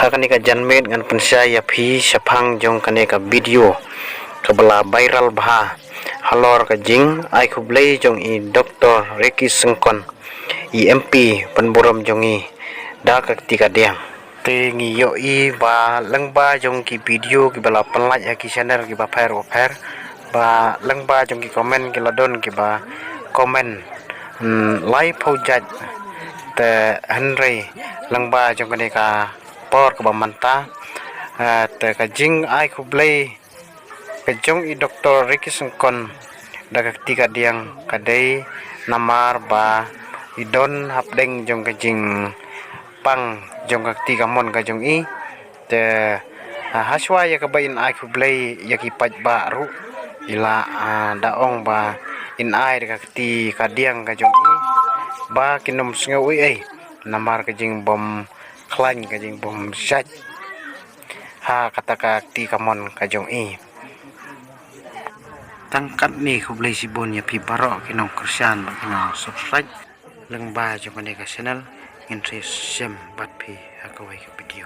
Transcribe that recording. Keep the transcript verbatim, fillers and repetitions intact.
Kane ka janmiet ngan pynshai ïa phi shaphang jong kane ka video kaba la viral bha halor ka jingai khublei jong i Doktor Ricky Syngkon, i M P pynburom jong i, da ka kti ka diang. Te ngi ïohi ba lyngba jong ki video kiba la pynlait ha ki channel kiba pher ba pher, ba lyngba jong ki comment ki la don kiba comment, hmm, laiphew jait. Te hynrei lyngba jong kane ka por kaba mynta, eh, te ka jingai khublei ka jong i Doktor Ricky Syngkon da ka kti ka diang ka dei namar ba i don hapdeng jong ka jingpang jong ka kti kamon ka jong i. Te, ah, hashwa ïa kaba in ai khublei ïa ki paidbah ruh, i la, ah, da ong ba in ai da ka kti ka diang ka jong i ba kin ym sngew ei ei namar ka jingbym khlaiñ, ka jingbym jait ha kata ka kti kamon ka jong i. Tang katne, khublei shibun ïa phi baroh ki nongkyrshan bad ki nongsubscribe lyngba jong kane ka channel. Ngin sa ïashem bad phi ha kawei ka video.